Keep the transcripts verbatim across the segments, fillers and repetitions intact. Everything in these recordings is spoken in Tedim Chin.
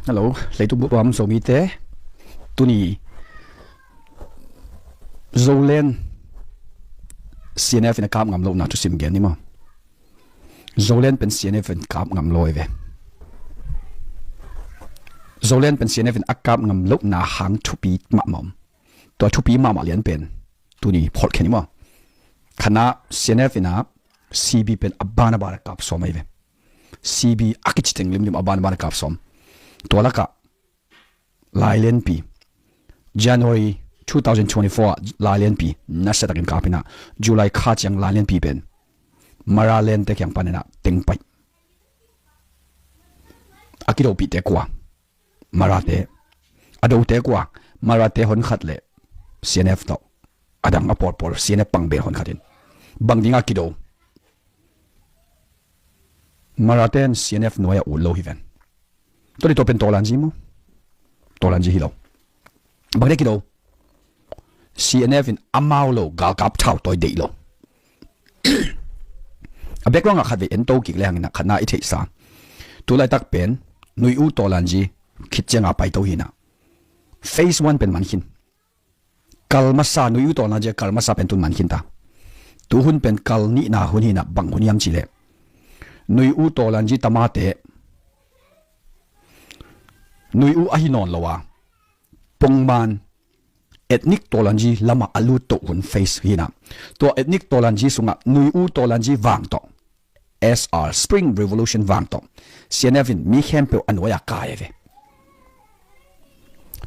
Hello, leitung bup a om Zomite. Tuni Zoland C N F in a kap ngam lohna thusim gen ni maw? Zoland pen C N F in kap ngam lo hi ve. Zoland pen C N F in a kap ngam lohna hang thupi mahmah om. Tua thupi mahmah lian pen tuni phawlh khen ni maw? Khatna, C N F in a C B pen a ban a ban a kap sawm ahi ve. C B a kici teng limlim a ban a ban a kap sawm. Tua lakah Lailianpi, January two thousand twenty-four ah Lailianpi nasia takin kap in a, July kha ciang Lailianpi pen Mara lente kiang panin a teng paih. A kidopihte kua? Marate. A dote kua? Marate hon khat le C N F tawh a dang a pawlpawl, C N F pangbel hon khat in. Bang dinga kido? Marate in C N F nuai a ut lo hi ven. Tua le tua pen Tawlanji maw? Tawlanji hi lo. Bang dia kido? C N F in amau lo galkap thautawi deih lo. A background ah khatvei en to kik le hangin a, khatna i theihsa, tu laitak pen Nui U Tawlanji khit cianga paito hi in a, phase one pen man khin. Kal masa, Nui U Tawlanji a kal masa pen tun man khin ta. Tu hun pen kal nihna hun hi in a, bang hun hiam cih leh Nui U Tawlanji tamate Nui U ahi nawn lo a, pongman ethnic Tawlanji lamah a lut toh hun phase hi in a, tua ethnic Tawlanji sungah Nui U Tawlanji vang tawh, S R, Spring Revolution vang tawh C N F in mi khempeuh a nuai a kai ve.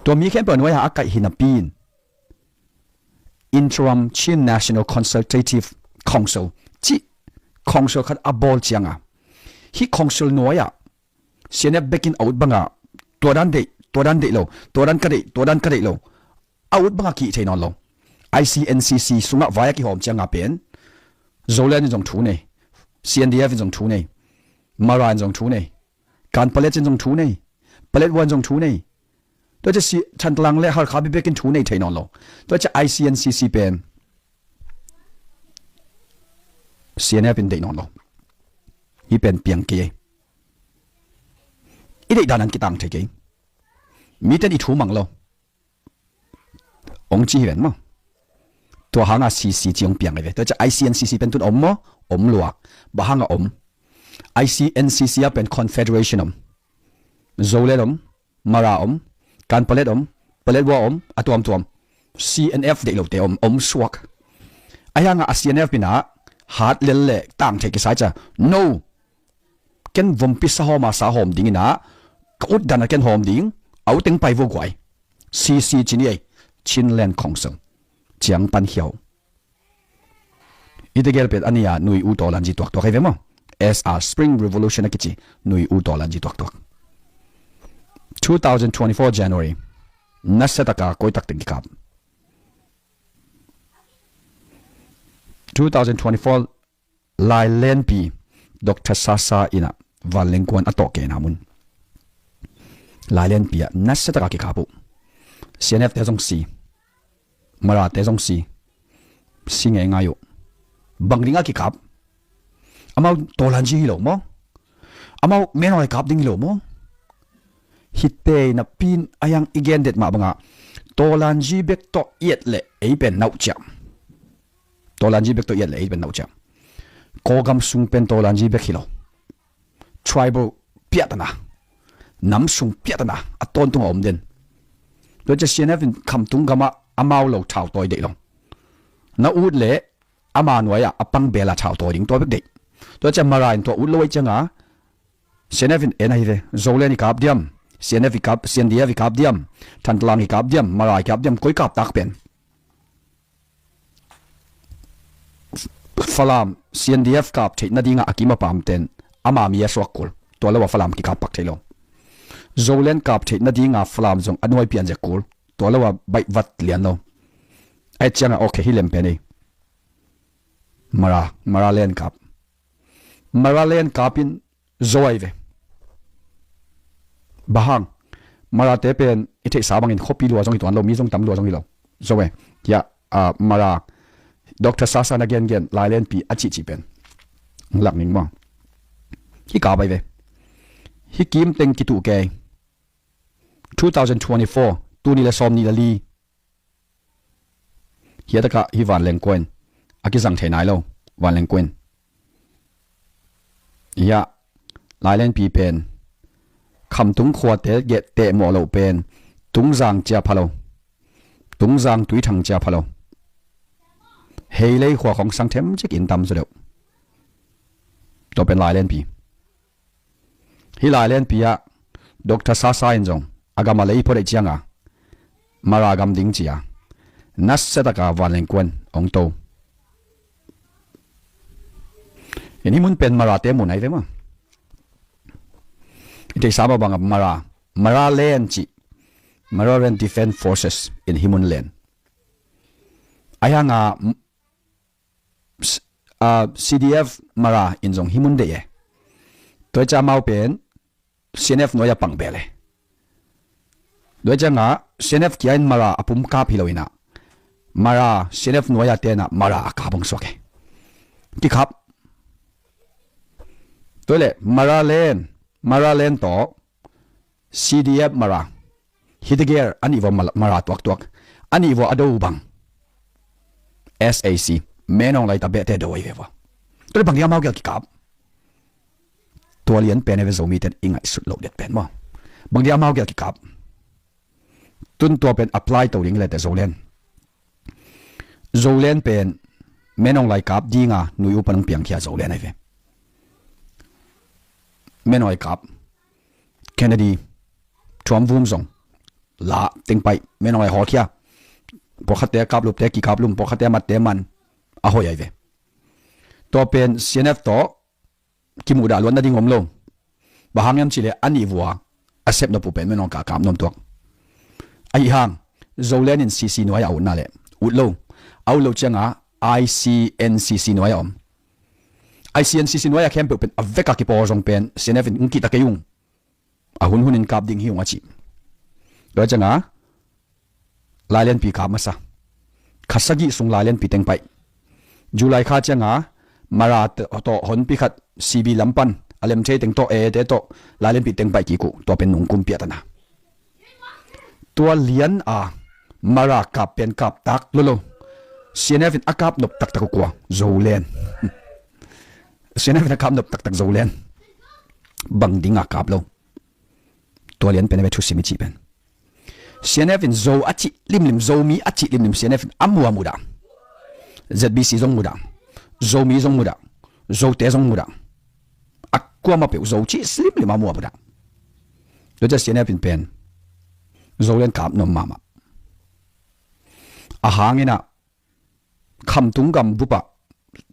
Tua mi khempeuh a nuai a a kaih hi napi in Interim Chin National Consultative Council cih council khat a bawl cianga, hih council nuai ah C N F bekin a ut banga, tua dan deih, tua dan deih lo, tua dan ka deih, tua dan ka deih lo, a ut banga kihih thei nawn lo. I C N C C sungah vai a kihawm cianga pen Zoland in zong thu nei, C N D F in zong thu nei, Mara in zong thu nei, Kanpalet in zong thu nei, Paletwa in zong thu nei. Tua ciang Thantlang le Hakha bekbekin thu nei thei nawn lo. Tua ciang I C N C C pen C N F in deih nawn lo. Hih pen piang kei. I deih dan an kitang thei kei. Miten i thu mang lo. Ong ci hi ven maw? Tua hanga C C ci ong piang hi ve. Tua ciang I C N C C pen tun om maw? Om luak. Bang hanga om? I C N C C a pen Confederation om, Zoland om, Mara om, Kanpalet om, Paletwa om, a tuamtuam. C N F deih lote om, om suak. Ahi hanga a C N F in a hat lel le tang thei kisai ciang, no, ken vompi sahawm a sahawm ding in a, ka ut dan a ken hawm ding, a ut teng pai vo guai. C C ci ni ei, Chinland Council. Ciang pan hiau. I tegel pen a ni a Nui U Tawlanji tuaktuak hi ve maw? S R, Spring Revolution a kici Nui U Tawlanji tuaktuak. Two thousand twenty-four January, nasia taka koi tak teng kikap. Two thousand twenty-four Lailianpi, Doctor Sasa in a vanlengkuan a tawh kena mun. Lailianpi ah nasia taka kikap uh. C N F te zong si, Marate zong si, si ngeingai uh. Bang dinga kikap? Amau Tawlanji hi lo maw? Amau menoi kap ding hi lo maw? Hite napi in a hiang i gen det mah banga Tawlanji bek tawh i et leh ei pen nauh ciah. Tawlanji bek tawh i et leh ei pen nauh ciah. Kawlgam sung pen Tawlanji bek hi lo. Tribal piahtana, nam sung piahtana a tawntung a om den. Tua ciang C N F in khamtung gamah amau lo thautawi deih lo. Na ut leh ama nuai-ah a pangbel a thautawi ding tua bek deih. Tua ciang Mara in tua ut lo ahi cianga C N F in en ahi ve. Zoland i kap diam, C N F i kap, C N D F i kap diam, Thantlang i kap diam, Mara i kap diam, koi kap tak pen? Falam C N D F kap theih nadinga a kim a pamten ama mi a suak kul. Tua lo a Falam kikap pak thei lo. Zoland kap theih nadinga Falam zong a nuai pian zek kul. Tua lo a baih vat lian lo. Ai cianga okay hi lem pen ei. Mara, Mara len kap. Mara len kap in zo ahi ve. Bang hang? Marate pen i theihsa bangin khuapi lua zong hi tuan lo, mi zong tam lua zong hi lo. Zo e. Hiah, ah, Mara, Doctor Sasa na gengen, Lailenpi a cihcih pen lak ning maw? Hih kap ahi ve. Hih kim teng kituh kei. Two thousand twenty-four, tul nih le sawmnih le li. Hih takah hih vanleng kua in a kizang thei nai lo. Vanleng kua in, hih lailenpi pen khamtung khuate geh tehmawh loh pen Tungzang cia pha lo. Tungzang Tuithang cia pha lo. Heilei khua khong sang themcik in tam zaw deuh. Tua pen lailenpi. Hih lailenpi ah Doctor Sasa in zong a gam a lei phot ahih cianga Mara gam ding ci-a nasia taka vanleng kua in hong to. In hih mun pen Marate mun ahi ve maw. I theihsa mah bangah Mara, Maraland cih, Maraland Defense Forces in hih mun len. Ahi hanga, m-, s-, ah, C D F Mara in zong hih mun deih e. Tua hi ciang amau pen C N F nuai-a pang bel e. Tua hi cianga C N F kia in Mara a pum kap hi lo inah, Mara C N F nuai-a tenah Mara a kap hong suak e. Kikap. Tua hi leh Maraland, Maraland tawh C D F Mara, Hidegel a nih vua Mara, Mara tuaktuak, a nih vua a do bang S A C, Min Aung Hlaing ta behte do ahi ve vua. Tua leh bang dia amau gel kikap? Tua lian pen a ve Zomite in i ngaihsut loh det pen maw. Bang dia amau gel kikap? Tun tua pen apply to ding hi leh teh Zoland. Zoland pen Min Aung Hlaing kap dinga nui upan hong piangkhia Zoland ahi ve. Min Aung Hlaing kap, Kennedy, Trump vum zong la teng paih, Min Aung Hlaing hawlkhia. Pawlkhatte kap lupte kikap lum, pawlkhatte matte man, a hoih ahi ve. Tua pen C N F tawh kimuhdah luat nading om lo. Bang hang hiam cih leh a nih vua a sep nop uh pen Min Aung Hlaing kap nuam tuak. Ahi hang Zoland in C C nuai-ah a utna leh ut lo. A ut loh cianga I C N C C nuai-ah om. I C N C C nuai-ah khempeuh pen a veka kipawl zong pen C N F in hong kihta kei ung. A hunhun in kap ding hi ung a ci. Tua cianga lailenpi kap masa. Kha sagih sung lailenpi teng paih. July kha cianga Mara tawh honpi khat C B lam pan a lem thei teng tawh, A A te tawh lailenpi teng paih kik uh. Tua pen nungkum piahtana. Tua lian a Mara kap pen kap tak lolo. C N F in a kap nop taktak uh kua? Zoland. C N F in a kap nop taktak Zoland. Bang dinga kap lo? Tua lian pen a ve thusim i cih pen. C N F in Zo a cih limlim, Zomi a cih limlim C N F in a muam uh dah. Z B C zong mu dah. Zomi zong mu dah. Zote zong mu dah. A kuamah peuh Zo cih limlim a muam uh dah. Tua ciang C N F in pen Zoland kap nuam mahmah. A hang inah khamtung gam bupah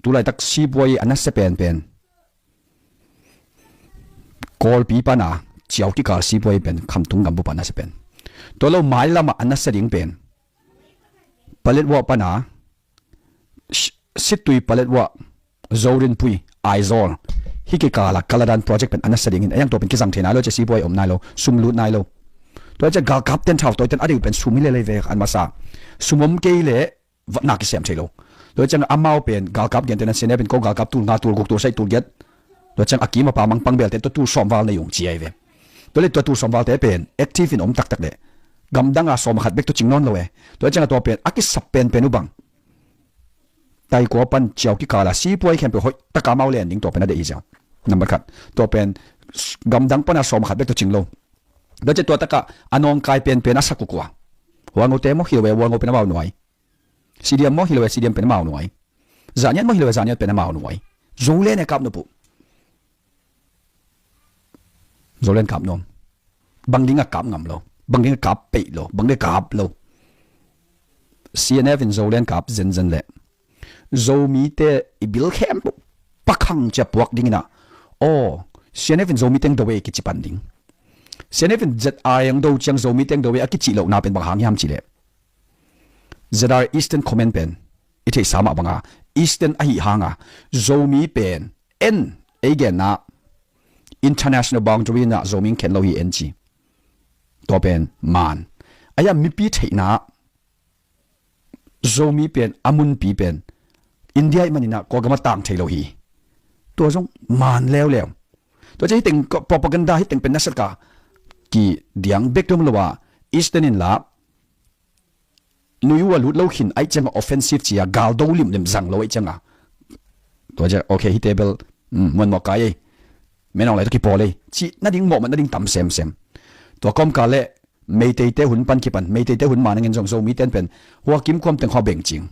tulaitak sipuai a nasia penpen Kawlpi pana ciau kikal sipuai pen khamtung gam bupah a nasia pen. Tua lo mailamah a nasia ding pen Paletwa pana si-, Sittwe Paletwa, Zorinpui, Aizawl, hih kikala Kaladan project pen a nasia dingin a hiang tua pen kizang thei nai lo, cia sipuai om nai lo, sum lut nai lo. Tua cia galkap ten thau tawi ten a deuh pen sum hi lelei ve an masa. Sum om kei leh vatna kisem thei lo. Tua ciang amau pen galkap gente nan C N F pen ko galkap tul nga, tul guk, tul sagih, tul giat. Tua ciang a kim a pa mangpang belte tua tul sawm val nei ung ci ahi ve. Tua leh tua tul sawm valte pen active in om taktak leh gamdanga sawm a khat bek tua cing nawn lo e. Tua ciang a tua pen a kisap penpen uh bang Taikua pan ciau kikala sipuai khempeuh hoih taka amau len ding tua pen a deih hi ziau. Nambat khat. Tua pen gamdang pana sawm a khat bek tua cing lo. Tua ciang tua takah a nawngkai penpen a sak uh kua? Huangote maw, hi lo e, Huango pen amau nuai. C D M maw, hi lo e, C D M pen amau nuai. Zaniat maw, hi lo e, Zaniat pen amau nuai. Zoland e kap nop uh. Zoland kap nuam. Bang dingah kap ngam lo? Bang dingah kap peih lo? Bang dingah kap lo? C N F in Zoland kap zenzen leh Zomite i bil khempeuh pakhang cia puak dingin ah, aw, C N F in Zomi teng do e kici pan ding. C N F in Z R A ang do ciang Zomi teng do e a kici lohna pen bang hang hiam cih leh Z R A Eastern Command pen i theihsa mah banga Eastern ahi hanga Zomi pen en ei genna international boundary na Zomi khen lo hi en ci. Tua pen man. Ahi a mipi theihna Zomi pen a munpi pen India i maninah Kawlgam a tang thei lo hi. Tua zong man leuleu. Tua cia hiteng propaganda hiteng pen nasatka kidiang bek dom lo a, Eastern in la nui uh a lut lo khin ahih cianga offensive ci a, gal do limlim zang lo ahih cianga. Tua ciang, okay, hihte bel, mm, muanmawh kai ei. Min Aung Hlaing tawh kipawl ei, cih nading, mawhmat nading tam semsem. Tua kawmkal le Meiteite hun pan kipan, Meiteite hun manangin zong Zomite in pen hua kimkuam teng hua bengcing.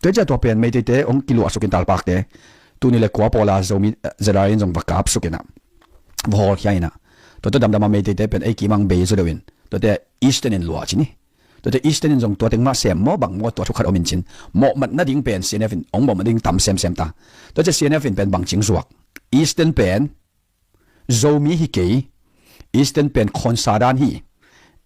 Tua ciang tua pen Meiteite hong kiluahsukin talpakte, tuni le kua pawla Zomi, eh, Z R A in zong va kapsukin ah, va hawlkhia in ah, tua tua damdam a Meiteite pen ei kimang bei zaw deuh in, tuate Eastern in luah ci ni. Tuate Eastern in zong tua teng mah sem maw bang maw, tua thu khat om in cin. Mawhmat nading pen C N F in hong mawhmat ding tam semsem ta. Tua ciang C N F in pen bangcing zuak? Eastern pen Zomi hi kei, Eastern pen khonsa dan hi,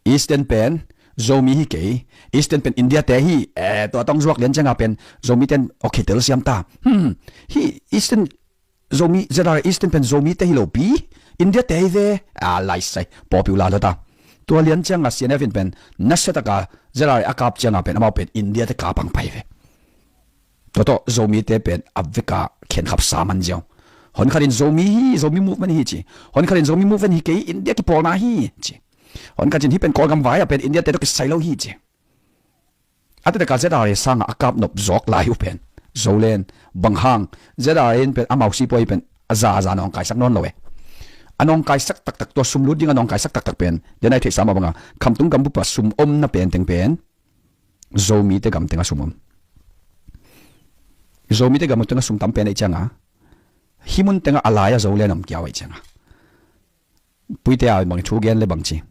Eastern pen Zomi hi kei, Eastern pen India te hi. Eh, tua tawh hong zuak lian cianga pen Zomite in okay, telsiam ta. Hmm, hih Eastern Zomi, Z R A Eastern pen Zomite hi lopi, India te hi ve. Ah, laisai, popular lo ta. Tua lian cianga C N F in pen nasiataka Z R A a kap cianga pen amau pen India te kap ang pai ve. Tua tawh Zomite pen a veka khenkhap sa man ziau. Hon khatin Zomi hi, Zomi movement hi ci. Hon khatin Zomi movement hi kei, India kipawlna hi ci. Hon khatin hih pen Kawlgam vai a pen India te tawh kisai lo hi ci. A taktak a Z R A sanga a kap nop zawk lai uh pen Zoland, bang hang? Z R A in pen amau sipuai pen a za a za nawngkaisak nawn lo e. A nawngkaisak taktak, tua sum lut ding a nawngkaisak taktak pen, den a i theihsa mah banga khamtung gambup a sum omna pen teng pen Zomite gam teng a sum om. Zomite gam teng a sum tam pen ahih cianga, hih mun tengah a lai-a Zoland om kiau ahih cianga, puite a bang thu gen le bang ci?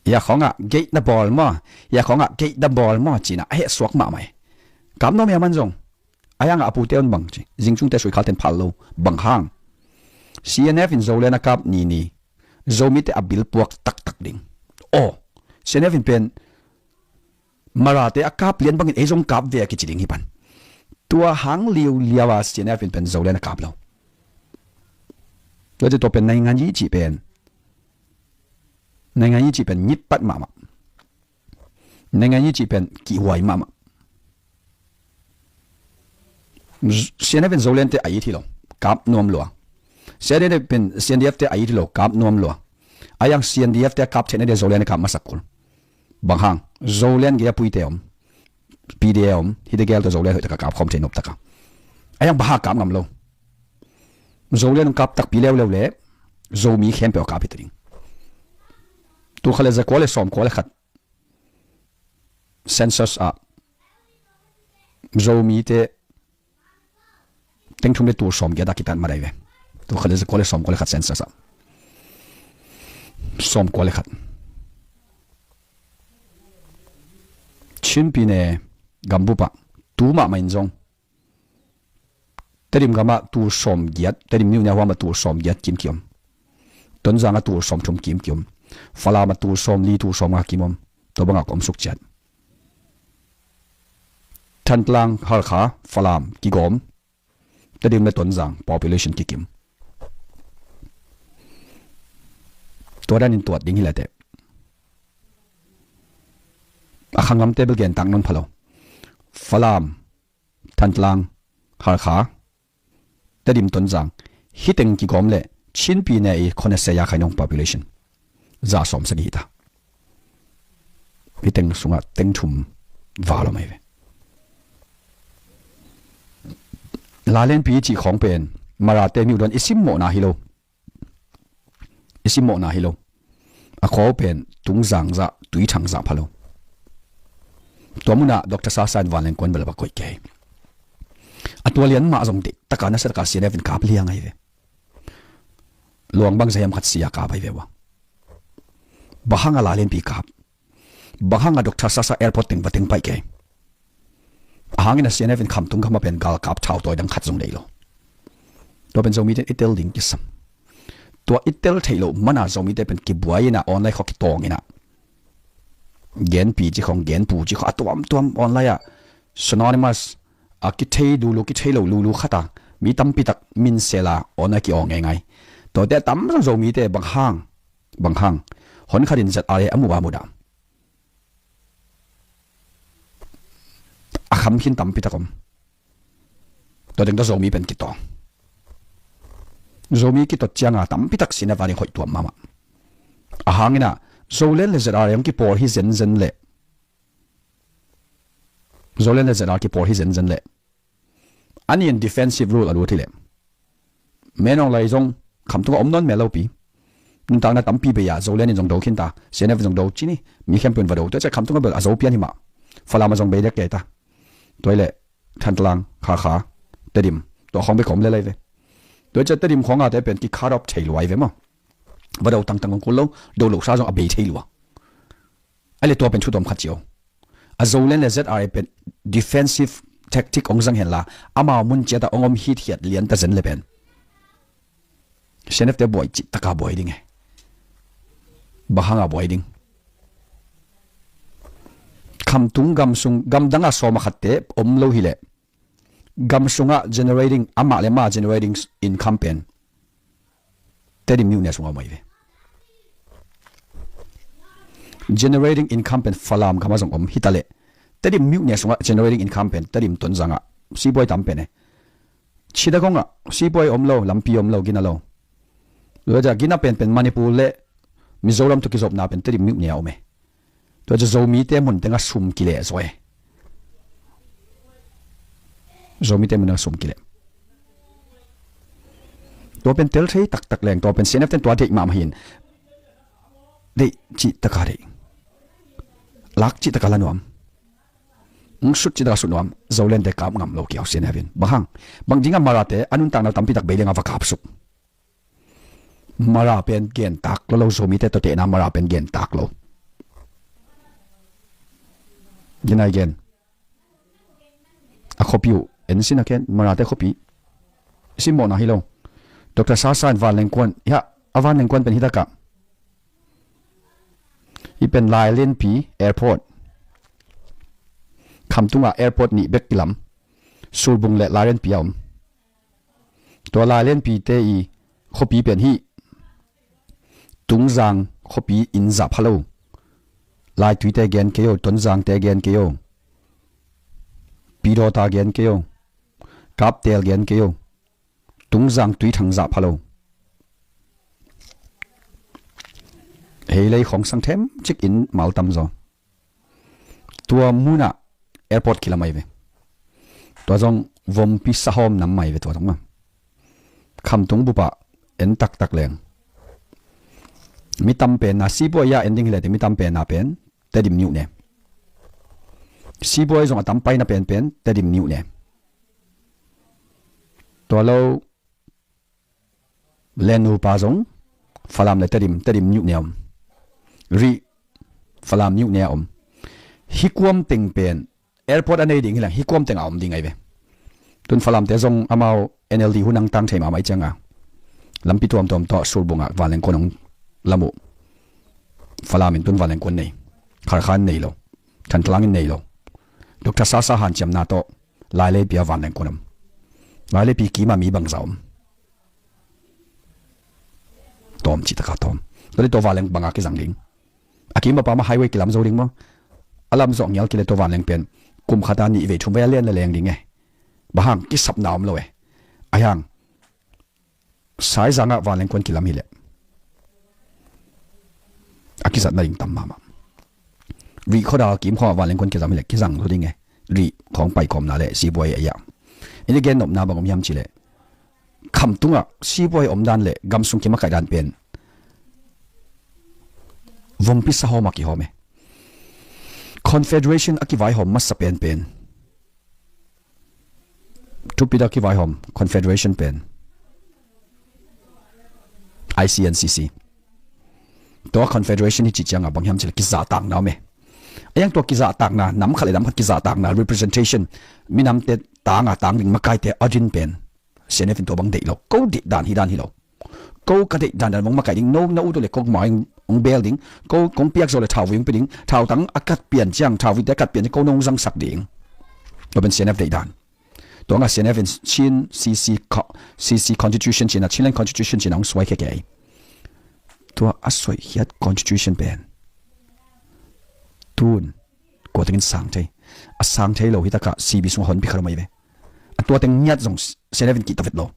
Hia khawngah gate na bawl maw? Hia khawngah gate na bawl maw? Ci-in ah a hehsuak mahmah e. Kap nuam hia man zong? A hiangah a pute un bang ci? Zingcungte suikhalten phal lo. Bang hang? C N F in Zoland a kap ni ni, Zomite a bilpuak taktak ding. Aw, C N F in pen Marate a kap lian bangin ei zong kap ve a kici ding hi pan. Tua hang liuliau a C N F in pen Zoland a kap lo. Tua ci tua pen naingan yi cih pen, naingan yi cih pen ngitpat mahmah. Naingan yi cih pen kihhuai mahmah. Z-, C N F in Zoland te a it hi lo, kap nuam lua. C N F in pen C N D F te a it hi lo, kap nuam lua. A hiang C N D F te a kap theihna dia Zoland a kap masak kul. Bang hang? Zoland gei a puite om, P D A om, hihte gel tawh Zoland hoih taka kap khawm thei nop taka. A hiang bang hang kap ngam lo? Zoland hong kap takpi leuleu le Zomi khempeuh a kap hi ta ding. Tul khat le za kua le sawm kua le khat census ah Zomite teng thum le tul sawm giat a kitat madai ve. Tul khat le za kua le sawm kua le khat census ah. Sawm kua le khat. Chin pyine gambup ah tu mahmah in zong Tedim gamah tul sawm giat, Tedim New Nia huamah tul sawm giat kim kiom. Tonzang ah tul sawm thum kim kiom. Falam ah tul sawm li, tul sawm nga kim om. Tua bangah ka om suk ciat. Thantlang, Halkha, Falam kigawm, Tedim le Tonzang population kikim. Tua danin tuat ding hi la teh. A khangamte bel gen tak nawn pha lo. Falam, Thantlang, Halkha, Tedim, Tonzang, hih teng kigawm leh Chin pyine i khonese ya khainong population za sawm sagih hi ta. Hih teng sungah teng thum val om ahi ve. Lailenpi i cih khawng pen Marate miudan i simmawhna hi lo. I simmawhna hi lo. A khua uh pen Tungzang zah, Tuithang zah pha lo. Tua munah Doctor Sasa in vanleng kuan bel a va koih kei. A tua lian mah zong dik taka nasa taka C N F in kap liang ahi ve. Luang bang zahiam khat sia kap ahi ve ua. Bang hang a Lailenpi kap? Bang hang a Doctor Sasa airport teng va teng paih kei? A hangin a C N F in khamtung gam a pen galkap thau tawi dang khat zong nei lo. Tua pen Zomite in i tel ding kisam. Tua i tel theih loh mana Zomite pen kibuai inah online khawng kitawng inah, genpi ci khawng, genpu ci khawng, a tuamtuam online ah synonymous, a kithei lulu, kithei lo lulu khat a mi tampi tak min sel a online ki-awng ngeingai. Tuate a tam zong Zomite bang hang, bang hang, hon khatin Z R A a mu a mu dah? A kham khin tampi tak om. Tua teng tawh Zomi pen kitawng. Zomi kitot cianga tampitak C N F a ding hoih tuam mahmah. A hang inah Zoland le Z R A hong kipawl hi zenzen leh, Zoland le Z R A kipawl hi zenzen leh, a ni in defensive role a lut hi leh, Min Aung Hlaing zong khamtung a om nawn mel lo pi. Nuntakna tampi bei-a Zoland in zong do khin ta, C N F in zong do ci ni, mi khempeuh in va do. Tua ciah khamtung a bel a Zo pian hi mah. Falam a zong bei dek kei ta. Tua hi leh Thantlang, Hakha, Tedim, tua khawng bek om lel lai ve. Tua ciah Tedim khawng a te pen ki cut off thei lua hi ve maw. Va do tangtang kong kul lo, do lo sa zong a bei thei lua. A leh tua pen thu tuam khat ci o. A Zoland le Z R A pen defensive tactic hong zang hen la, amau mun ciat a hong om hithiat lian ta zen leh pen C N F te buai cih taka buai ding e. Bang hanga buai ding? Khamtung gam sung, gam danga sawm a khatte om lo hi leh, gam sungah generating, amah le amah generating income pen Tedim myone sungah om ahi ve. Generating income pen Falam gamah zong om hi ta leh, Tedim myone sungah generating income pen Tedim, Tonzang ah, sipuai tam pen e. Chittagong ah sipuai om lo, lampi om lo, gina lo. Tua ciah gina penpen Manipur le Mizoram tawh kizopna pen Tedim myone a om e. Tua ciah Zomite mun tengah sum kileh zaw e. Zomite mun tengah sum kileh. Tua pen tel thei taktak leng, tua pen C N F ten tua deih mahmah hi in. Deih cih taka deih. Lak cih taka la nuam. Sut cih taka sut nuam. Zoland te kap ngam lo kiau C N F in. Bang hang? Bang dingah Mara te a nuntakna tampitak bei lenga va kapsuk. Mara pen gen tak lo lo, Zomite tawh tehna Mara pen gen tak lo. Gen ai gen. A khuapi uh en sin a ken, Marate khuapi. Simmawhna hi lo. Doctor Sasa in vanleng kuan, hiah, a vanleng kuan pen hi takah, hi pen Lailenpi Airport. Khamtungah airport nih bek kilam. Surbung le Lailenpi a om. Tua Lailenpite i khuapi pen hih Tungzang khuapi in zah pha lo. Laituite gen kei o, Tonzangte gen kei o, Pidawta gen kei o, Kaptel gen kei o, Tungzang Tuithang zah pha lo. Hei lei khawng sang them cik in maltam zaw. Tua munah airport kilam ahi ve. Tua zong vompi sahawm nam ahi ve tua zong ma. Khamtung bupah en taktak leng. Mi tam penna, sipuai ah en ding hi leh teh mi tam penna pen Tedim niuh ne. Sipuai zong a tam paina penpen Tedim niuh ne. Tua lo Lennupa zong Falam le Tedim, Tedim niuh ne a om. Rih Falam niuh ne a om. Hih kuam teng pen airport a nei ding hi leng hih kuam teng a om ding ahi ve. Tun Falamte zong amau N L D hun ang tang thei mahmah i cianga lampi tuamtuam tawh Surbungah vanleng kuan hong lam uh. Falam in tun vanleng kuan nei. Kharkhan nei lo. Thantlang in nei lo. Doctor Sasa hanciamna tawh Laileipi a vanleng kuan om. Laileipi kima mi bangza om. Tawm cih taka tawm. Tua le tua vanleng banga kizang ding. A kim a pama highway kilam zo ding maw. A lam zawh ngial kile tua vanleng pen kum khata nih vei thum vei a lian le leng ding e. Bang hang kisapna om lo e. Ahi hang Saizangah vanleng kuan kilam hileh a kizatna ding tam mahmah. Rih khuadal kim khawngah vanleng kuan kilam hileh kizang lo ding e. Rih khawng paikhawmna le sipuai a iah in i gen nopna bang om hiam cileh khamtungah sipuai omdan le gamsung kimakaihdan pen vompi sahawm a kihawm e. Confederation a kivaihawm masa penpen thupit a kivaihawm Confederation pen I C N C C. Tua Confederation hi cih ciangah bang hiam cileh kizahtakna om e. A iang tua kizahtakna, nam khat le nam khat kizahtakna, representation, minamte tanga tang ding makaite a din pen C N F in tua bang deih lo. Ko deih dan hi dan hi lo. Ko ka deih dan dan bang makaih ding, no na ut uh le ko ma hong bel ding. Ko kong piak zo le thauvui hong pi ding. Thautang a kat pian ciang, thauvuite a kat pian ciang ko nong zangsak ding. Tua pen C N F deih dan. Tua nga C N F in Chin C C co-, C C Constitution cina, Chinland Constitution cina hong suai khekei. Tua a suaikhiat Constitution pen tun kua tengin sang thei. A sang thei lo hi takah C B sungah honpi kha lo mai ve. A tua teng ngiat zong C N F in kihta vet lo.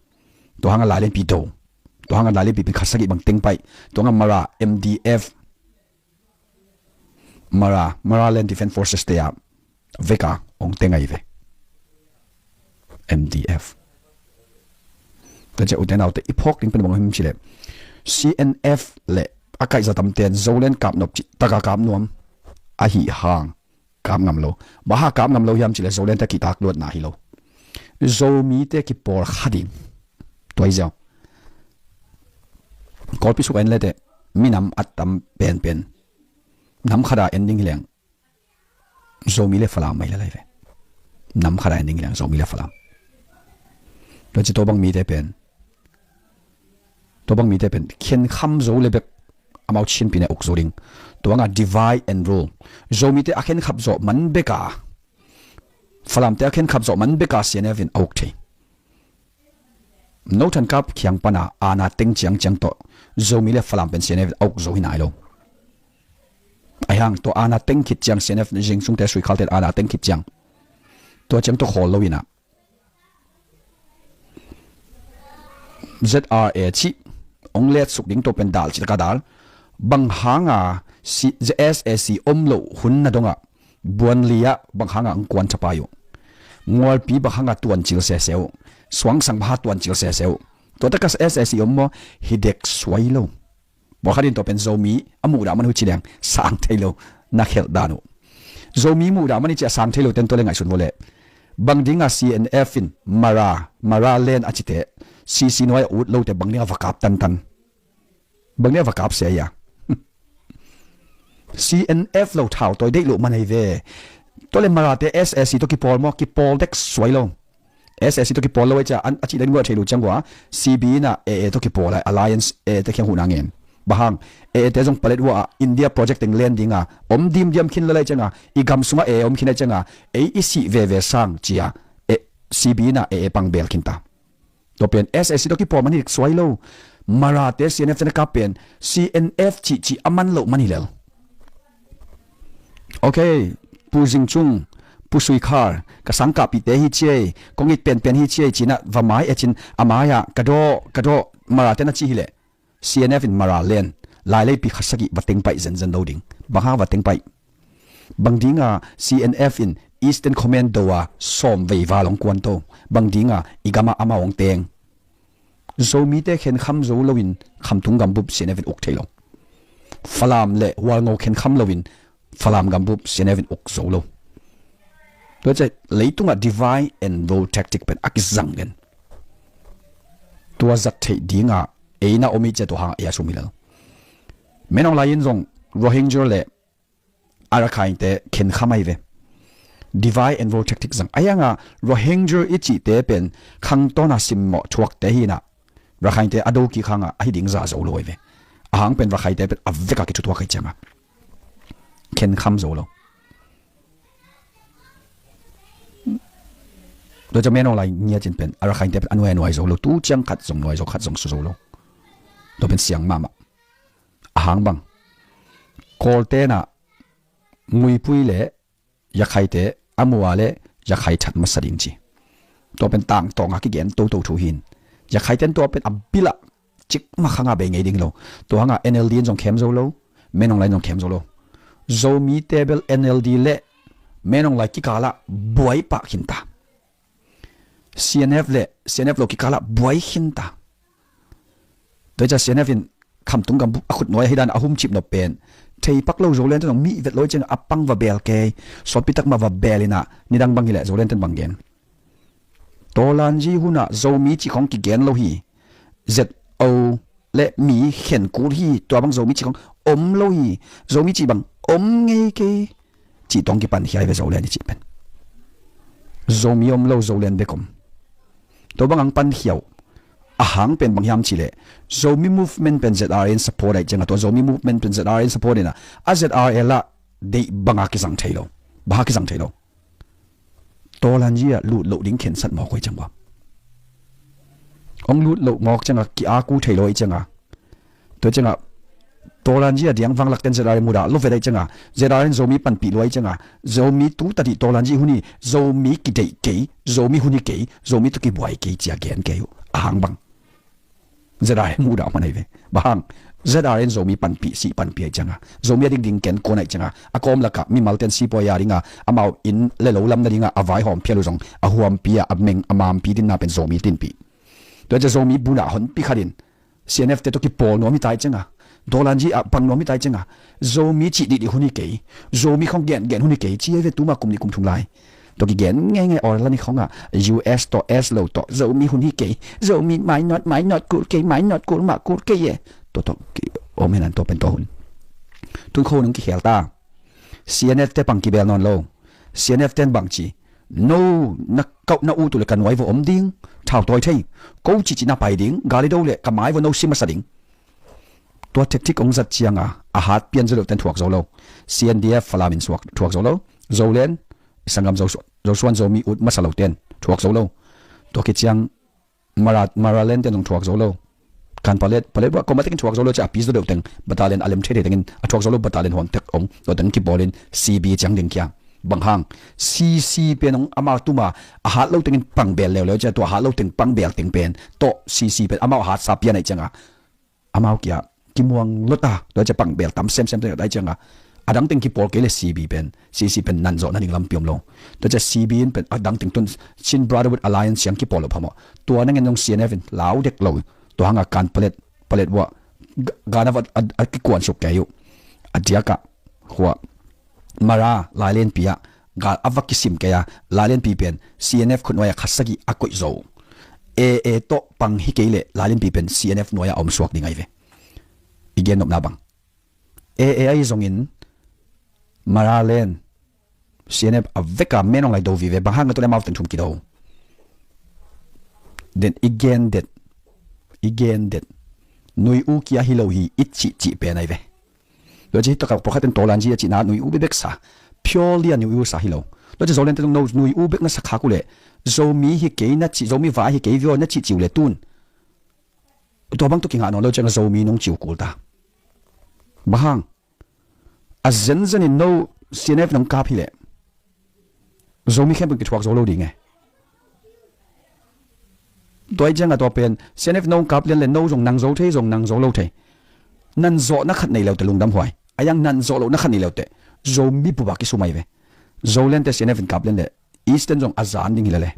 Tua hanga Lailenpi do. Tua hangah lai le pipi khat sagih bang teng paih. Tua hangah Mara M D F, Mara, Mara Land Defense Forces te ah veka ong teng ahi ve. M D F. Ka cia ute naute i phawk ding pen bang him cileh, C N F le a kaihza tamten Zoland kap nop cih taka kap nuam ahi hang kap ngam lo. Baha kap ngam lo hiam cileh Zoland te kihtak luatna hi lo. Zomite kipawl kha ding. Tua hi ziau. Kawlpi suk a en lete minam a tam penpen nam khata en ding hi leng Zomi le Falam mai le lai ve. Nam khata en ding hi leng Zomi le Falam. Tua ci tua bang mite pen, tua bang mite pen khenkham zo le bek amau chinpine uk zo ding. Tua nga divide and rule. Zomite a khenkhap zawh man beka, Falamte a khenkhap zawh man beka C N F in a uk thei. No thankap khiang pana ana teng ciangciang tawh Zomi le Falam pen C N F a uk zo hi nai lo. Ahi hang tua ana teng khit ciang C N F zingsungte suikhalte ana teng khit ciang tua ciang tawh khawl lo inah Z R A cih ong letsuk ding tua pen dal cih taka dal. Bang hanga S A C om loh hun na dongah Buanli ah bang hanga ang kuan thapai uh. Ngualpi bang hanga tuancil sese uh. Suangsang bang ha tuancil sese uh. Tua taka S A C om maw, hi dek suai lo. Bawlkhat in tua pen Zomi a muhdah man uh ci leng sang thei lo na khelh dan uh. Zomi muhdah man i ci a sang thei lo ten tua le ngaihsun vawleh. Bang dinga C N F in Mara, Mara Land a cite C C nuai a ut lote bang dinga va kap tantan. Bang dinga va kap sia ia. C N F lo thau tawi deih loh man ahi ve. Tua le Marate S A C tawh kipawl maw, kipawl dek suai lo. S A C tawh kipawl lo ai cia, a cih dek nuah thei lo ciang ua, C B in a A A tawh kipawl ai, Alliance A A te khiang huhna ngen. Bang hang, A A te zong palet ua ah, India project teng len dinga om dimdiam khin lalai cianga, i gam sungah A A om khin ai cianga, ei i sih veve sang cia, C B in a A A pang bel khin ta. Tua pen S A C tawh kipawl man hi suai lo. Marate C N F te na kap pen C N F cihcih a man loh man hi lel. Ok, Pu Zing Cung, Pu Sui Khar, ka sangkahpihte hi ciei, kong it penpen hi ciei, cinah va mai e cin a mai-ah ka dawh, ka dawh, Marate na ci hileh. C N F in Mara Land lai leipi khat sagih va teng paih zenzen lo ding. Bang hang va teng paih? Bang dinga C N F in Eastern Commando a sawm vei val hong kuan to? Bang dinga i gamah amau hong teng? Zomite khenkham zo loin Khamtung gambup C N F in uk thei lo. Falam le Hualngo khenkham loin Falam gambup C N F in uk zo lo. Tua cia leitungah divide and rule tactic pen a kizang den. Tua zat theih dingah eina om i cia tua hangah ei a sum hi lel. Menong lai in zong Rohingya le Arakhine te khenkham ahi ve. Divide and rule tactic zang. Ahi hanga Rohingya i cihte pen khangtawna simmawh thuakte hinah Rakhine te a do kik hanga ahi ding za zo lo ahi ve. Ahang pen Rakhine te pen a veka kithutuak ahi cianga khenkham zo lo. Tua cia Menong lai ngiat in pen Arakhine te pen a nuai a nuai zo lo. Tu ciang khat zong nuai zo, khat zong su zo lo. Tua pen siang mahmah. Ahang bang Kawltenah Muipui le Yakhaite a mua le Yakhai that masa ding ci. Tua pen tangtawnga kigen toto thu hin. Yakhaiten tua pen a bilah cikmah khanga bei ngei ding lo. Tua hanga N L D in zong khem zo lo. Menong lai in zong khem zo lo. Zomite bel N L D le Menong lai kikalah buai pah khinta. C N F le C N F lo kikalah buai khinta. Tua cia C N F in Khamtung gambup a khut nuai ahi dan a humcip nop pen theipak lo. Zoland ten zong mi vet lo i cianga a pang va bel kei. Sawtpitak mah va bel inah nidang bang hileh Zoland ten bang gen. Tawlanji hunah Zomi cih khong kigen lo hi. Z O le mi khen kul hi. Tua bang Zomi cih khong om lo hi. Zomi cih bang om ngei kei. Cih tawng kipan hiai ve Zoland i cih pen. Zomi om lo, Zoland bek om. Tua bang ang pan hiau. Ahang pen bang hiam cileh Zomi movement pen Z R A in support ahi cianga tua Zomi movement pen Z R A in support ina a Z R A lah deih banga kizang thei lo. Baha kizang thei lo. Tawlanji ah lut loh ding khensat mawk uh ahi ciang bua. Ong lut loh mawk cianga ki-aku thei lo ahi cianga. Tua cianga Tawlanji a diang vanglak ten Z R A mudah lo vet ahi cianga Z R A in Zomi panpih lo ahi cianga Zomi tu tadih Tawlanji hun hi. Zomi kideih kei, Zomi hun hi kei, Zomi tu kibuai kei cia gen kei uh. Ahang bang ZRA mudah man ahi ve. Bang hang, ZRA in Zomi panpih, sih panpih ahi cianga, Zomi a dingding ken kuan ahi cianga, a kawm lakah mimalte in sipuai a dinga, amau inn le lo lamna dinga a vaihawm phial uh zong a huampi a, a meng a mampi dinna pen Zomi tinpih. Tua ciang Zomi bunah honpi khatin CNF te tawh kipawl nuam hi tai cianga, Dawlanji ah pang nuam hi tai cianga, Zomi cih dihdih hun hi kei, Zomi khong gengen hun hi kei ci ahi ve. Tuma kum nih kum thum lai tawh kigen ngeingai, orlan i khongah US tawh, S lo tawh, Zomi hun hi kei, Zomi mainawt, mainawt kul kei, mainawt kul mah kul kei e. Tua tawh ki om hinan tua pen tua hun. Tun kho nung kikhel ta. CNF te pang kibel nawn lo. CNF ten bangci, no na kauh na ut uh le ka nuai va om ding, thau tawi thei, ko cihcih na pai ding, gal i do le ka mai va no si masa ding. Tua tactic ong zat cianga a hat pian zo deuh ten thuak zo lo. CNDF Falam in suak thuak zo lo. Zolen, i sanggam Zo, Zosuan Zomi ut masa lo ten thuak zo lo. Tua khit ciang Mara, Maraland ten zong thuak zo lo. Kan Palet, Palet buah koma tekin thuak zo lo cia a pi zo deuh teng, battalion a lem thei thei tengin a thuak zo lo, battalion huam tek ong tua teng kibawlin CB ciang ding kia. Bang hang, CC pen ong amau tuma a hat lo tengin pangbel leuleu cia, tua a hat lo teng pangbel teng pen tawh CC pen amau a hat sa pian ahi cianga amau kia kimuang lota, tua cia pangbel tam semsem teng ahi cianga a dang teng kipawl kei le CB pen, CC pen nan zawh nading lampi om lo. Tua cia CB in pen a dang teng tun Chin Brotherhood Alliance ciang kipawl lo phamawh. Tua nangin zong CNF in lau dek lo. Tua hanga Kan Palet, Palet buah ga-, gana va a, a kikuan suk kei uh. A diakah hua Mara lailenpi ah gal a va kisim kei a, lailenpi pen CNF khut nuai a khat sagih a koih zo. AA tawh pang hi kei le lailenpi pen CNF nuai a om suak ding ahi ve. I gen nopna bang, AA ahi zongin Maraland CNF a veka menong lai do vive, bang hang a tu le mau teng thum kido. Den i gen det, i gen det, nui u kia hi lo hi i cihcih pen ahi ve. Lo ci hi takah pawlkhat ten Tawlanji a cihna nui u bebek sa, purely a nui u sa hi lo. Lo ci Zolen te zong no nui u bek na sa khak uh le, Zomi hi kei na cih, Zomi vai hi kei vio na cih ciu le tun tua bang tu kingah nawn lo ciang Zomi nong ciu kul ta. Bang hang, a zenzen in no CNF nong kap hi le Zomi khempeuh kithuak zo lo ding e. Tua i cianga tua pen CNF nong kap lian le no zong nang zo thei, zong nang zo lo thei. Nan zawh na khat nei lo te lungdam huai. A yang nan zawh lo na khat nei lo te Zomi bup a kisum ahi ve. Zolen te CNF in kap lian le Eastern zong a zan ding hi le le.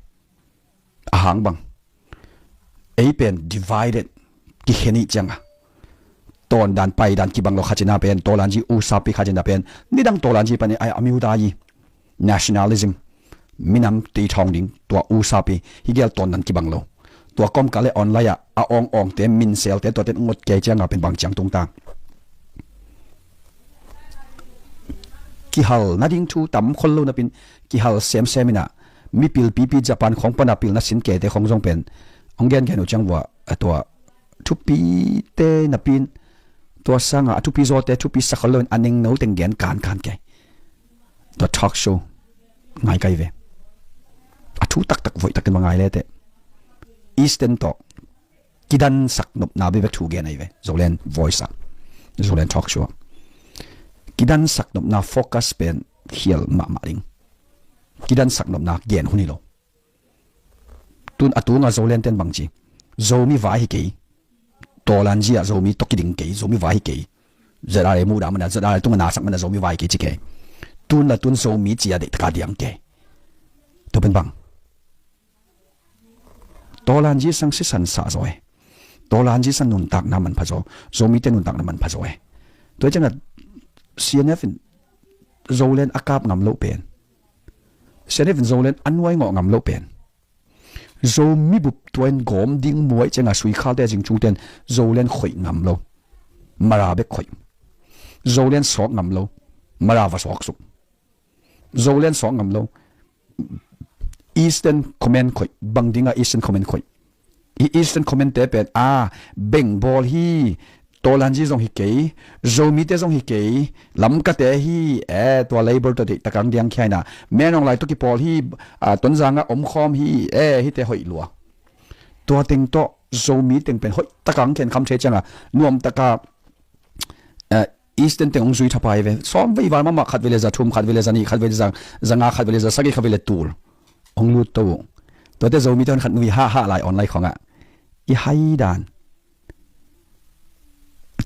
A hang bang, ei pen divided, kikhen ih cianga tawndan paidan kibang lo khat cina pen, Tawlanji usapi khat cina pen, nidang Tawlanji pan i ai a miu dai nationalism, minam tei thawng ding, tua usapi hi gel tawndan kibang lo. Tua kawmkal le online ah a awng awngte, minselte tuate ngot kei cianga pen bang ciang tungta. Kihal nading thu tam khol lo napin kihal semsem inah mipil pipi Japan khong pana pilna sin kete khong zong pen hong gengen uh ciang vua a tua thupite napin tua sanga a thupi zawte thupi sa khol loin a nengno teng gen kankan kei. Tua talk show ngai kai ve. A thu taktak voih takin va ngai lete. Eastern tawh kidansak nopna bebek thu gen ahi ve. Zoland Voice ah, Zoland Talk Show ah kidansak nopna focus pen khial mahmah ding. Kidansak nopna gen hun hi lo. Tun a tunga Zoland ten bangci, Zomi vai hi kei, Tawlanji ah Zomi tawh kiding kei, Zomi vai hi kei. ZRA mudah mana, ZRA tunga nasak mana Zomi vai kei ci kei. Tun la tun Zomi cia deihtaka diang kei. Tua pen bang Tawlanji sang sisan sa zaw e. Tawlanji sang nuntakna manpha zaw. Zomite nuntakna manpha zaw e. Tua ciangah CNF in Zoland a kap ngam loh pen, CNF in Zoland a nuai ngawh ngam loh pen, Zomi bup tua in gawm ding muaih ciangah suikhalte zingcungte in Zoland khoih ngam lo. Mara bek khoih. Zoland sawk ngam lo. Mara va sawk suk. Zoland sawk ngam lo. Eastern Command khoih, bang dinga Eastern Command khoih. I Eastern Command te pen a bengbawl hi. Tawlanji zong hi kei, Zomite zong hi kei, Lamkate hi e, tua Labour tua deih takang diang khiaina, Menawng lai tua kipawl hi. A, Tonzanga omkhawm hi e, hite hoih lua. Tua teng tawh Zomi teng pen hoih takang khen kham thei cianga nuam taka, a, Eastern teng hong zui thapai ve. Sawm vei val mahmah, khat vei le za thum, khat vei le za nih, khat vei le za, za nga, khat vei le za sagih, khat vei le tul hong lut to uh. Tuate Zomite hon khat nui hahah lai online khongah i hai dan.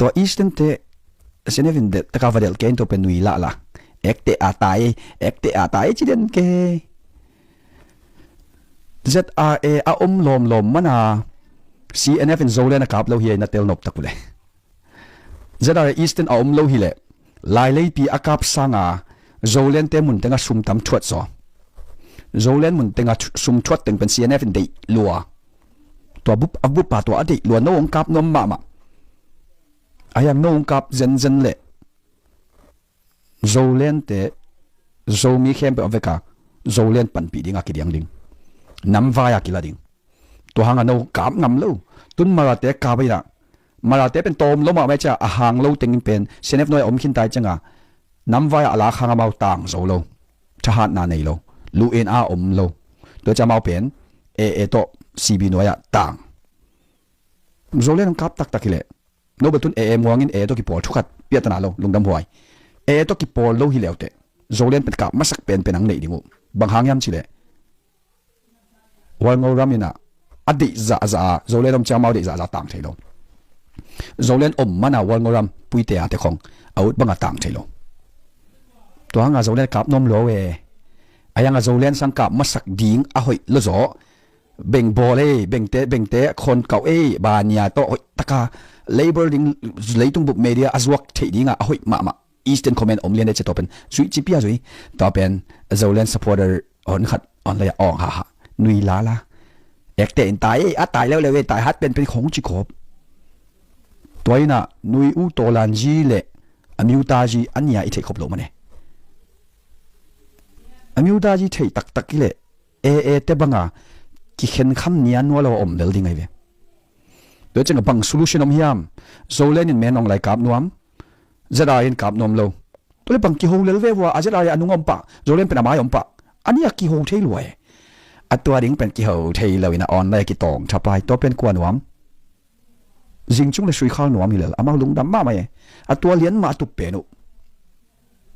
Tua Eastern te CNF in delh taka va delh kei in tua pen nui lahlah. Ekte a tai, ekte a tai ci den kei. ZRA a om lawmlawm mana CNF in Zoland a kap lo hi a, na tel nop tak uh le. ZRA Eastern a om lo hileh laileipi a kap sanga Zoland te mun tenga sum tam thuat zaw. Zoland mun tenga sum thuat teng pen CNF in deih lua. Tua bup a bup a tua a deih lua, no hong kap nuam mahmah. A hiang no hong kap zenzen leh Zoland te Zomi khempeuh a veka Zoland panpih dinga kidiang ding. Namvai a kila ding. Tua hanga no kap ngam lo. Tun Marate kap a ina. Marate pen tawm lo mahmah cia a hang lo tengin pen CNF nuai a om khin tai cianga namvai a lak hang amau tang zo lo. Thahatna nei lo. Lu en a om lo. Tua cia amau pen AA tawh CB nuai a tang. Zoland hong kap taktak hileh no bel tun AA muangin AA tawh kipawl thukhat piahtana lo, lungdam huai. AA tawh kipawl lo hi leuteh Zoland pen kap masak penpen ang neih ding uh. Bang hang hiam cileh Walngoram ina a deih zahzah a Zoland om ciang amau deih zahzah tang thei lo. Zoland om mana Walngoram puite a te khong a ut banga tang thei lo. Tua hanga Zoland kap nuam lo e. A hianga Zoland sang kap masak ding a hoih lo zaw. Beng bawl ei, bengte, bengte khon kauh ei, bania tawh hoih taka labor ding leitung bup media a zuak theih dinga a hoih mahmah. Eastern Command om lian ei cia tua pen zuih cipia zuih. Tua pen Zoland supporter hon khat online a awng haha. Nui lala. Ekte in tai ei, a tai leuleu ei, tai hat penpen khong ci khop. Tua ina nui u tawlanzi le a miutazi a nia i theih khop lo mane. A miutazi theih taktak i le AA te banga kikhenkham nia nualo a om lel ding ahi ve. Tua cianga bang solution om hiam? Zoland in men ong lai kap nuam, ZRA in kap nuam lo. Tua le bang kiho lel ve vua, a ZRA a nung om pah, Zoland pen a mai om pah. A nia kiho thei lua e. A tua ding pen kiho thei lo ina online a kitawng thapai, tua pen kua nuam? Zingcung le Suikhal nuam hi lel, amau lungdam mahmah e. A tua lian mah a tup pen uh.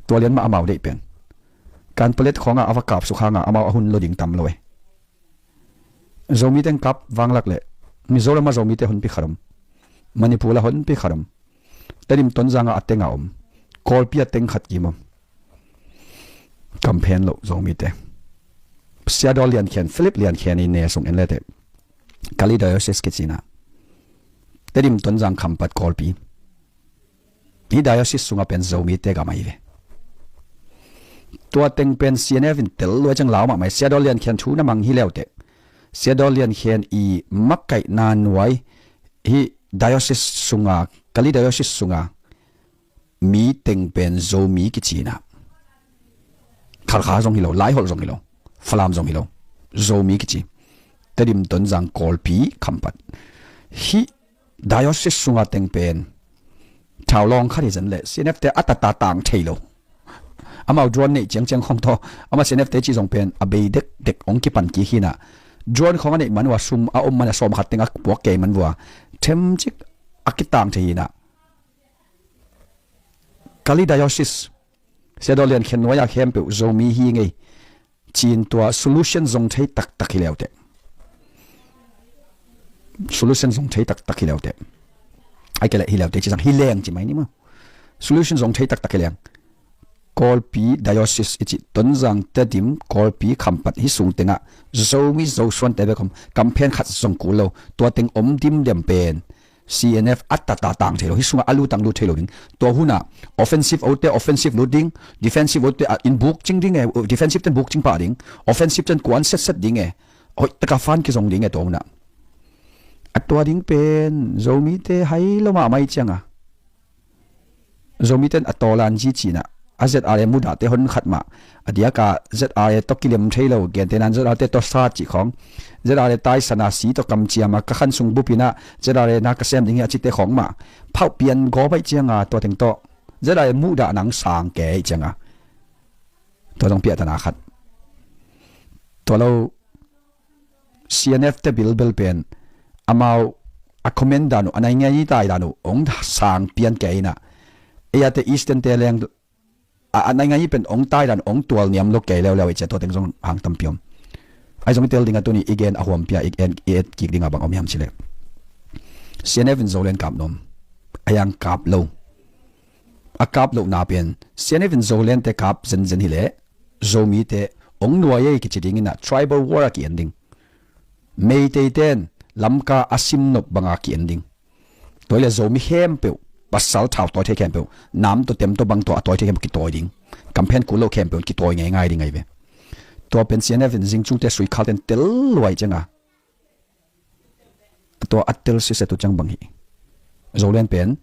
Tua lian mah amau deih pen. Kanpalet khawngah a va kapsuk hangah amau a hun lo ding tam lo e. Zomi teng kap vanglak le Mizoram a Zomi te honpi khat om. Manipur a honpi khat om. Tedim Tonzang a a teng a om. Kawlpi a teng khat kim om. Kamphen lo Zomi te. Siadaw Liankhen, Philip Liankhen i ne sung en lete. Kali Diocese kicina. Tedim Tonzang Khampat Kawlpi. Hi diocese sunga pen Zomi te gam ahi ve. Tua teng pen CNF in tel lua ciang lau mahmah. Siadaw Liankhen thu na mang hi leute. Siadaw Liankhen i makaihna nuai hi diocese sunga, Kali diocese sunga mi teng pen Zomi kicina. Khalkha zong hi lo, Laiholh zong hi lo, Falam zong hi lo. Zomi kici. Tedim Tonzang Kawlpi Khampat. Hi diocese sunga teng pen thaulawng khat hi zen le CNF te a tata tang thei lo. Amau drone neih ciangciang khong thaw ama CNF te cih zong pen a bei dekdek ong kipan kik hina. Drone khong a neih man ua, sum a om man a, sawm khat teng a puak kei man vua, themcik a kitang thei hina. Kali diocese Siadaw Liankhen nuai-a khempeuh Zomi hi ngei. Cin tua solution zong thei taktak hi leute. Solution zong thei taktak hi leute. Ai kele hi leute ci zang hi leng ci mai ni maw. Solution zong thei taktak hi leng. Kawlpi diocese i ci Tonzang, Tedim, Kawlpi, Khampat hi sung tengah Zomi Zosuan te bekom kamphen khat zong kul lo. Tua teng om dimdem pen CNF a tata tang thei lo, hi sungah a lutang lut thei lo ding. Tua hunah offensive ote offensive lut ding, defensive ote in buk cing ding e, defensive ten buk cing pah ding, offensive ten kuan setset ding e, hoih taka fan kizong ding e tua hunah. A tua ding pen Zomite hai lo mahmah i cianga Zomite in a tawlan zi cinah a ZRA mudahte hon khat mah. A diaka ZRA tawh kilem thei lo, gentenan ZRA te tawh sat cih khawng, ZRA taisana si tawh kamciama ka khan sung bupinah ZRA na ka sem ding hi a cite khawng mah phauh pian gawp aih cianga tua teng tawh ZRA mudah nang sang ke aih cianga tua zong piahtana khat. Tua lo CNF te bilbel pen amau a comment dan uh, a naingai tai dan uh ong sang pian kei inah, ei ate Eastern te leng a, a naingai pen ong tai dan ong tual niam lo kei leuleu i cia tua teng zong hang tampi om. Ai zong i tel dinga tuni i gen a huampia i en i et kik dinga bang om hiam cileh, CNF in Zoland kap nuam. a yang kap lo. A kap lohna pen C N F in Zoland te kap zenzen hileh Zomite ong nuai ei kici dingin ah tribal war a ki-en ding. Meitei ten Lamka a simnop banga ki-en ding. Tua hileh Zomi khempeuh, pasal thau tawi thei khempeuh, nam tawh tem tawh bang tawh a tawi thei khempeuh kitawi ding. Kampen kul lo khempeuh kitawi ngeingai ding ahi ve. Tua pen C N F in zingcungte suikhal ten tel luai cianga tua a tel siset uh ciang bang hi. Zoland pen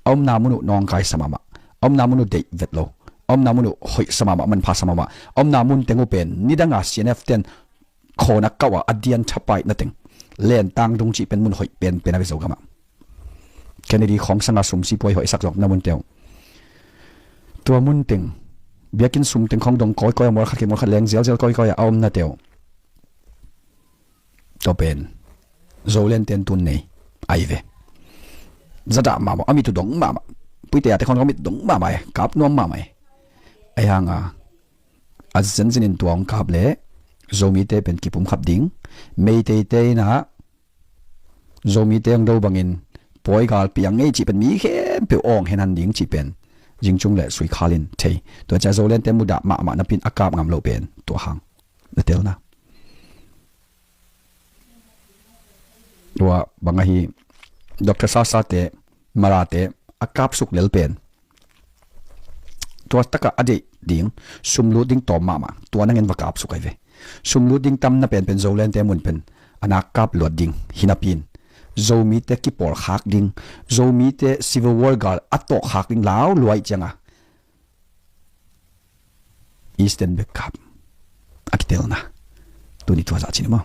a omna mun uh nawngkai sa mahmah, a omna mun uh deih vet lo, a omna mun uh hoih sa mahmah, manpha sa mahmah, a omna mun teng uh pen nidanga C N F ten khawn a kauh a, a dian thapaihna teng, Lentang dung cih pen mun hoih penpen a ve Zogamah. Kennedy khawng sanga sum sipuai hoih sak zawkna munte uh, tua mun teng biakinn sum teng khawng dong kawikawi a, mual khat kei mual khat leng zialzial kawikawi a, a omnate uh. Tua pen Zoland ten tun nei ahi ve. Zadah mahmah, a mit uh dong mahmah. Puite a te khawng a mit dong mahmah e, kap nuam mahmah e. Ahi hanga a zenzen in tua hong kap leh Zomite pen kipumkhat ding. Meiteite in ah Zomite hong do bangin pawigal piang ngei cih pen mi khempeuh awng henhan ding cih pen zingcung le suikhal in thei. Tua ciah Zoland te mudah mahmah napi in a kap ngam loh pen tua hang na telna. Tua bang ahi, Doctor Sasa te, Mara te a kapsuk lel pen tua takah a deih ding, sumlut ding tawm mahmah, tua nangin va kapsuk ahi ve. Sumlut ding tamna penpen Zoland te mun pen a nak kap luat ding hi napi in Zomite kipawlkhak ding, Zomite civil war gal a tawhkhak ding lau luai cianga Eastern bek kap a kitelna. Tuni tua zah cin maw?